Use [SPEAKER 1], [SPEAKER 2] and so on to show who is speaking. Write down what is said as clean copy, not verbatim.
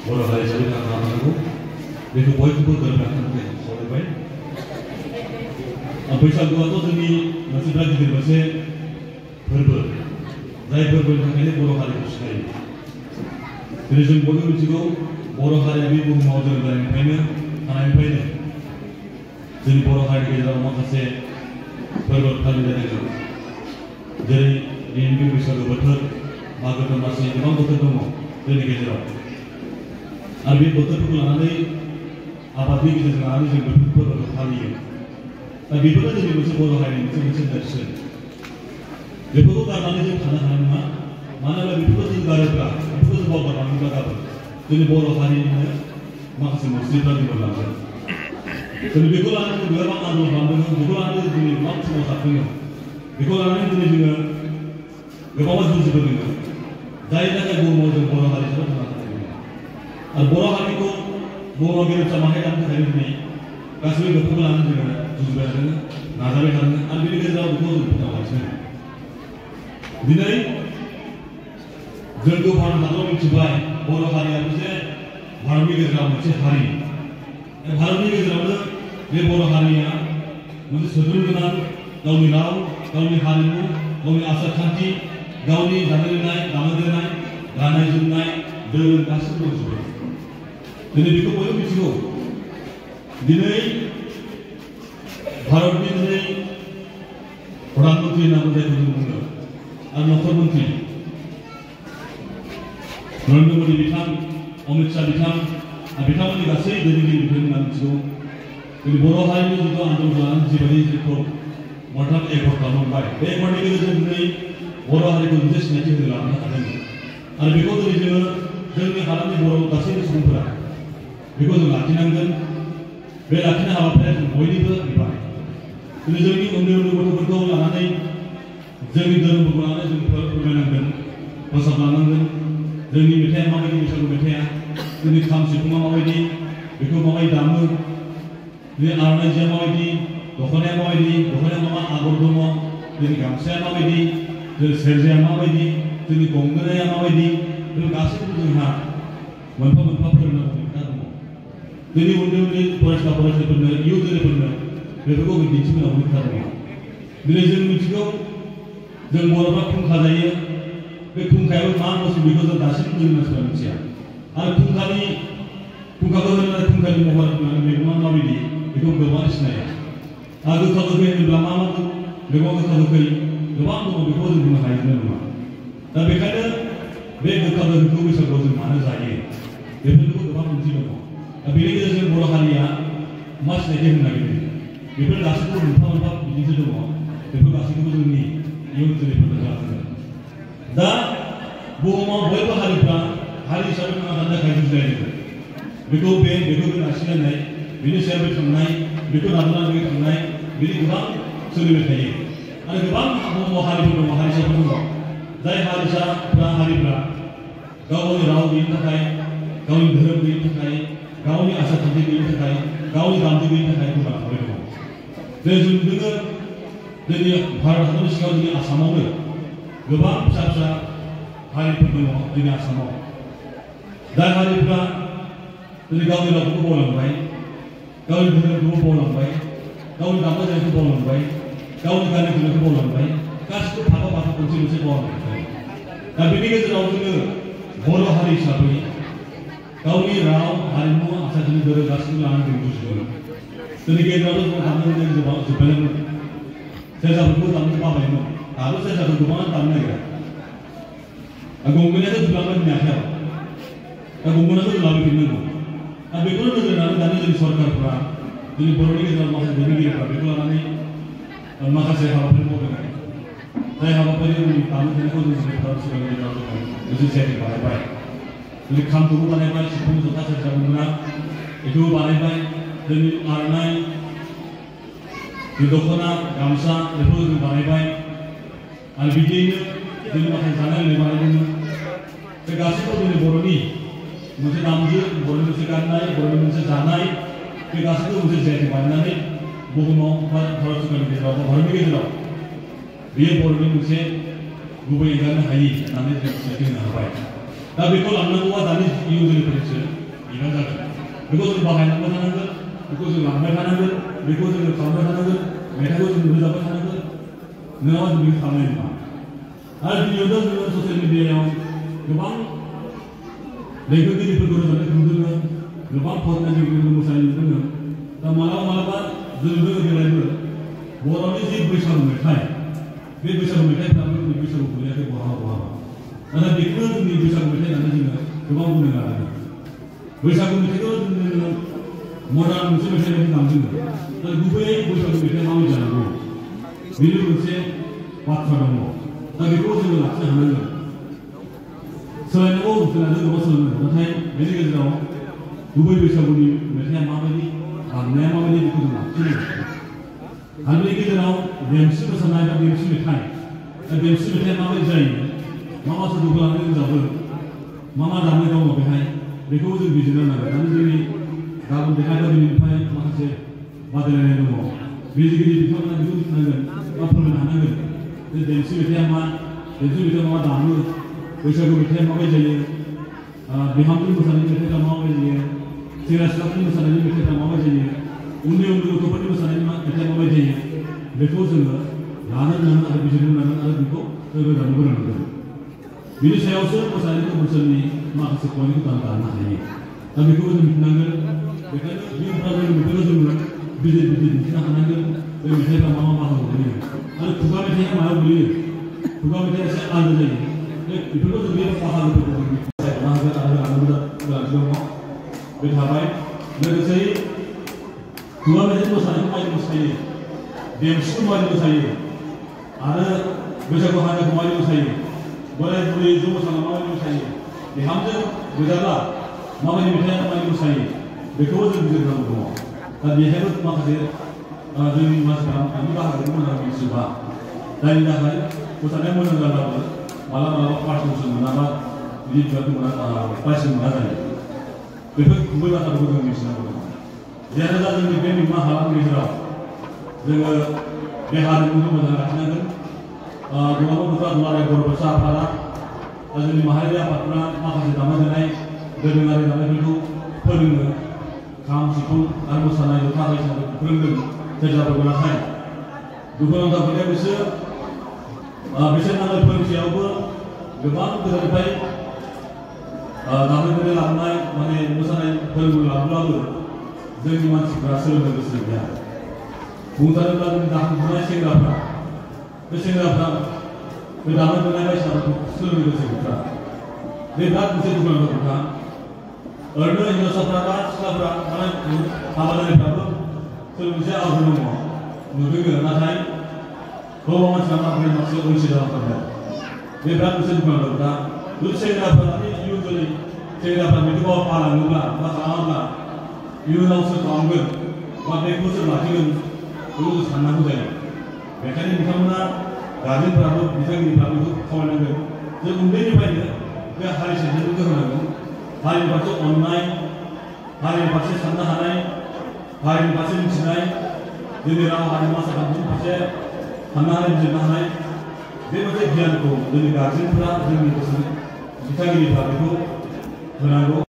[SPEAKER 1] बर' हारि हिसाबै थांना थानांगौ बेखौ बयखौबो गोरोबलायनानै खावलायबाय। बैसागुआथ' जोंनि मोनसे बिराद गिदिर मोनसे फोरबो जाय फोरबोनि थाखायनो बर' हारिखौ सिनायो। दिनै जों बयबो मिथिगौ बर' हारिया बे बुहुमाव जोनोम जानायनिफ्रायनो थानायनिफ्रायनो जोंनि बर' हारिनि गेजेराव माखासे फोरबो फालिनाय दङ जेरै दिनैनि बैसागु बोथोर मागो दमासि गोबां बोथोर दङ जोंनि गेजेराव आरो बे बोथोरफोरखौ लानानै आबादनि गेजेरजों लानानै जों बेफोर फोरबोखौ फालियो। दा बेफोरो जोंनि मोनसे बर' हारिनि मोनसे नेरसोन बेफोरखौ गारनानै जों थानो हानाय नङा। मानो होनब्ला बेफोरखौ जों गारोब्ला बेफोरखौ जों बावगारलाङोब्ला गाबोन जोंनि बर' हारिनिनो माखासे मुस्रिफ्रा गोमोरलांगोन। जों बेखौ लानानै जों गोबां आन्दलन खालामदों, बेखौ लानानै दिनै गोबां सोमावसारदों, बेखौ लानानै दिनै जोङो गोबां जुजिबोदों जायनि थाखाय बुहुमाव जों बर' हारिखौ थांना थादों आरो बर' हारिखौ बुहुमाव गेरेमसा माहाय लानो थाखाय दिनै गासैबो बेफोरखौ लानानै जोङो जुजिबाय थादों, नाजाबाय थादों आरो बेनि गेजेराव बेखौ जों फोथांगासिनो। दिनै जोंखौ भारत हादराव मिथिबाय बर' हारिया मोनसे भारतनि गेजेराव मोनसे हारि। भारतनि गेजेरावनो बे बर' हारिया मोनसे सोद्रोम गोनां गावनि राव, गावनि हारिमु, गावनि आसार खान्थि, गावनि जानाय लोंनाय, दामनाय देनाय, गाननाय जोमनाय, धोरोम गासैबो दंजोबो। दिनै बेखौ बयबो मिथिगौ। दिनै भारतनि दिनै प्रधानमन्त्री होनना जायखौ जों बुङो आरो नखर मन्त्रि नरेन्द्र मोदी बिथां, अमित शाह बिथां बिथांमोननि गासै दैदेनगिरिफोर होनना मिथिगौ। दिनै बर' हारिनि जिथु आन्दलन लानानै जिबायदि जोंखौ मर्डान एकर्ड खालामबाय बे एकर्डनि गेजेरजों दिनै बर' हारिखौ मोनसे सिनायथि होनो लानो हादों आरो बेखौ दिनै जोङो जोंनि हालामनि बर' गासैबो सुबुंफोरा बेखौ जों लाखिनांगोन। बे लाखिनाय हाबाफारिया जों बयनिबो बिबान। दिनै जोंनि उन्दै उन्दै गथ'फोरखौ लानानै जोंनि धोरोमफोरखौ लानानै जों फोरमायनांगोन, फोसाबलांनांगोन। जोंनि मेथाइया माबायदि, बैसागु मेथाइया जोंनि खाम सिफुङा माबायदि, बेखौ माबायदि दामो, दिनै आर'नाइ जिया माबायदि, दख'नाया माबायदि, दख'नाया मा आगर दङ, जोंनि गामसाया माबायदि, जोंनि सेरजाया माबायदि, जोंनि गंगोनाया माबायदि, बेफोर गासैबो जोंहा मोनफा मोनफा फोरोंनांगौ खोथा दङ। दिनै उन्दै उन्दै फरायसा फरायसाफोरनो इयुन जोलैफोरनो बेफोरखौ दिन्थिफुंनांगौ खोथा दङ। दिनै जों मिथिगौ जों बर'फ्रा खुंखा जायो, बे खुंखायाबो मा बुस्थु बेखौ जों दासिमबो जोंनि मानसिफ्रा मिथिया आरो खुंखाखौ होनोब्ला खुंखानि महर मैगङा माबायदि बेखौ गोबां सिनाया आरो गोखा गोखै होनोब्ला मा मा मैगं गोखा गोखै गोबां दङ बेखौ जों बुंनो हायो नङा। दा बेखायनो बे गोखा गोखैखौ बैसागुआव जों मानो जायो बेफोरखौ गोबां ओंथि दङ। दा बेनि गेजेरजों बर' हारिया मा सिनायथि होनो नागिरदों बेफोर गासैबो मोनफा मोनफा बिदिन्थि दङ। बेफोर गासैखौबो जोंनि इयुन जोलैफोरनो जानांगोन। दा बुहुमाव बयबो हारिफ्रा हारि हिसाबै थांना थानो थाखाय जुजिलायदों। बेखौ नारसिनलायनाय, बेनि सायाव थांनाय, बेखौ नाजानानै थांनाय बिदि गोबां सोलिबाय थायो आरो गोबां बुहुमाव हारिफोर दङ, हारिसाफोर दङ जाय हारिफ्रा गावनि राव गैयिनि थाखाय, गावनि धोरोम गैयिनि थाखाय, गावनि आसार खान्थि गैयिनि थाखाय, गावनि दामजु गैयिनि थाखाय गोमालांबाय दङ। जों जोङो जोंनि भारत हादरनि सिङाव जोंनि आसामावनो गोबां फिसा फिसा हारिफोर दङ जोंनि आसामाव। जाय हारिफ्रा दिनै गावनि रावखौबो बावलांबाय, गावनि धोरोमखौबो बावलांबाय, गावनि दामनाय देनायखौ बावलांबाय, गावनि गाननाय जोमनायखौ बावलांबाय, गासिबो फाफा फाफा मोनसे बावलांबाय। दा बेनि गेजेराव जोङो बर' हारि हिसाबै गावनि राव, हारिमु, आसार खान्थि, धोरोम गासिबो लानानै जों जुजिदों। जोंनि गेजेरावथ' जों दामनाय देनाय जोब्बायमोन, सेरजाफोरखौ दामनो बाबायमोन, दाबो सेरजाखौ गोबां दामनो नागिरा। गंगोनायाथ' जोबलांबाय जोंनि आखायाव, दा गंगोनाखौ जों लाबोफिननांगौ। दा बेखौनो नोजोर होनानै दानि जोंनि सरकारफ्रा जोंनि बर'नि गेजेराव माखासे दैदेनगिरिफ्रा बेखौ लानानै माखासे हाबाफारि मावदों। जाय हाबाफारियाव जोंनि दामनाय देनायखौ जों भारत सरकारनि गेजेराव जोङो मोनसे जायगा बानायबाय। जोंनि खामखौबो बानायबाय, सिफुं, जथा, सेरजा, गंगोना बेखौबो बानायबाय। जोंनि आर'नाइ, दख'ना, गामसा बेफोरखौ जों बानायबाय आरो बिदियैनो जोंनि माखासे जानाय लोंनाय बानायदोंमोन। बे गासैबो जोंनि बर'नि मोनसे दामजु, बर'नि मोनसे गाननाय, बर'नि मोनसे जानाय, बे गासैबो मोनसे जायगा बानायनानै बुहुमाव भारत सरकारनि गेजेराव बा भारतनि गेजेराव बेयो बर'नि मोनसे गुबै एंगारनो हायि होननानै जों सिनायथि होनो हाबाय। दा बेखौ लांनांगौआ दानि इयुन जोलैफोरनिसो बिबान जागोन बेखौ जों बाहायलांबाय थानांगोन बेखौ जों लांबाय थानांगोन बेखौ जों खालामबाय थानांगोन मेथाइखौ जों रोजाबबाय थानांगोन नङाबा जों बेखौ खालामनाय नङा आरो गिबियावनो जोङो ससियेल मिडियायाव गोबां देंखोगिरिफोरखौ रोजाबनायखौ नुदों गोबां फावथायगिरिफोरखौ मोसानाय नुदों दा मालाबा जों देग्लायबो बर'नि जि बैसागु मेथाइ बे बैसागु मेथाइफ्राबो जोंनि बैसागु गोलैयाखै बहाबा नाथाय बेखौनो जोंनि बैसागु मेथाइ होननानै जोङो गोबां बुंनो लादों बैसागु मेथाइखौ जोङो मडार्न मोनसे मेथाइ बायदि नामजों दा गुबैयै बैसागु मेथाइआ माबोरै जानांगौ बेनि मोनसे बाथ्रा दङ दा बेखौ जोङो लाखिनो हानांगोन सोलायनांगौ जोंहा गोबां सोलोंनांगौ नाथाय बेनि गेजेराव गुबै बैसागुनि मेथाइआ माबायदि दामनाया माबायदि बेखौ जों लाखिनांगौ आरो बेनि गेजेराव देमसि मोसानाय बा देमसि मेथाइ दा देमसि मेथाइआ माबायदि जायो मा सोदोबखौ लानानै रोजाबो मा दामनाय दङ बेहाय बेखौ जों बिजिरनो नांगोन दानि जोंनि गाबोन देखायगिरिनिफ्राय माखासे बादायलायनाय दङ बिजिरगिरि बिथांमोना बेखौ मिथिनांगोन बा फोरमायनो हानांगोन जे देमसि मेथाइआ मा देमसि मेथाइआ मा दामो बैसागु मेथाइआ माबायदि जायो बिहामजो मोसानायनि मेथाइफ्रा माबायदि जायो सेंग्रा सिख्लाफोरनि मोसानायनि मेथाइफ्रा माबायदि जायो उन्दै गथ'फोरनि मोसानायनि मेथाइआ माबायदि जायो बेखौ जोङो लानो नांगोन आरो बिजिरनो नांगोन आरो बेखौ रोजाबनो गोनांगोन बिनि सायावसो मोसानाय कम्पिटिसननि माखासे पइन्टखौ दानो हायो दा बेखौ जों मिथिनांगोन बेखायनो जों बेखौनो जोङो बिजिर दिन्थिनो हानांगोन बे मेथाइफ्रा मा बाहागोआव गोलैयो आरो खुगा मेथाइआ मायाव गोलैयो खुगा मेथाइआ एसे आलादा जायो बेफोरखौ जों बे बाहागोफोरखौ जों मिथिनो हागोन आरो लानांगौ गोनांथि दङ बे थाबाय लोगोसे खुगा मेथाइ मोसानायखौ माबोरै मोसायो देमसिखौ माबोरै मोसायो आरो बैसागु हान्जाखौ माबोरै मोसायो बोराय बुरै ज' मोसाना माबायदि मोसायो बिहामजो गोजाब्ला माबायदि मेथाइआ माबायदि मोसायो बेखौबो जों बिजिरनांगौ दङ दा बेहायबो माखासे जोंनि मानसिफ्रा बेनि बाहागोखौ मोजां मिथिजोबा जायनि थाखाय मोसानाया मोजां जाब्लाबो मालाबा पार्टिसिपेसन मोनाबा बिदि बिबारखौ मोना प्राइज मोना जायो बेफोर गुबै बाथ्राखौ जों मिथिनांगौ दङ जियानो जा जोंनि बे निमा हालामनि गेजेराव जोङो बे हारिमुखौ मोजां लाखिनांगोन गोबां दुलाराय बर' फिसा आफादा जोंनि माहारियारि आफादफोरा माखासे दामनाय देनाय दोरोङारि दामनायफोरखौ फोरोङो खाम सिफुं आरो मोसानाय जथा बायदिसिना फोरोंदों सेरजाफोरखौ नाथाय दुखुनांथाव खोथाया बिसोर नांगौ फोरोंसेयावबो गोबां गोजाननिफ्राय दामनाय देनाय लाबोनाय माने मोसानाय फोरोंगु लाबोब्लाबो जोंनि मानसिफ्रा सोलोंनो गोसो गैया बुंनो थाङोब्ला जोंनि दामनाय सेंग्राफ्रा बे सेंग्राफ्रा बे दामनाय देनाय बायदिसिनाफोरखौ सोलोंनो गोसो गैया बे बिराद मोनसे दुखुनांथाव खोथा ओरैनो हिन्जावसाफ्रा बा सिख्लाफ्रा माने हाबा जानायफ्राबो सोलोंनोसै आवग्रिनाय दङ नुदों नाथाय हौवा मानसिफ्रा माखासे उनसि जालांथारबाय बे बिराद मोनसे दुखुनांथाव खोथा जुदि सेंग्राफोरानि इयुन जोलै सेंग्राफ्रा बेखौ मावलाङोब्ला बा खालामाब्ला इयुनाव सोर खालामगोन बा बेखौ सोर लाखिगोन बेखौ जों साननांगौ जायो बेखायनो बिथांमोना गार्जेनफोराबो बिथांगिरिफ्राबो बेखौ खावलायनांगोन जों उन्दैनिफ्रायनो बे हारि सिबिनायखौ होनांगोन हारिनि फारसे अननाय हारिनि फारसे साननो हानाय हारिनि फारसे मिथिनाय जोंनि राव हारिमु आसार खान्थिनि फारसे साननो हानाय बिजिरनो हानाय बे मोनसे गियानखौ जोंनि गार्जेनफोरा जोंनि दिथागिरिफ्रा बेखौ होनांगौ